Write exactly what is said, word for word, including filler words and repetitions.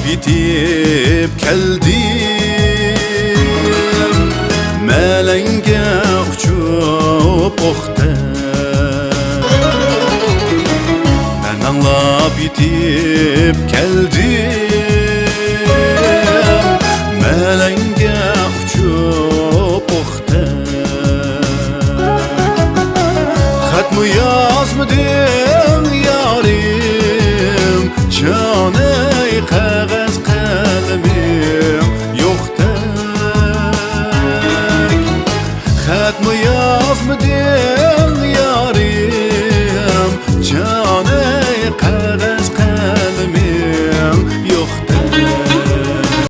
يېتىپ كەلدىم، مەلەڭگە ئۇچۇپ ئوقتەك. مەن ئاڭلاپ يېتىپ كەلدىم، مەلەڭگە ئۇچۇپ ئوقتەك. خەتمۇ يازمىدىڭ يارىم، جانىم.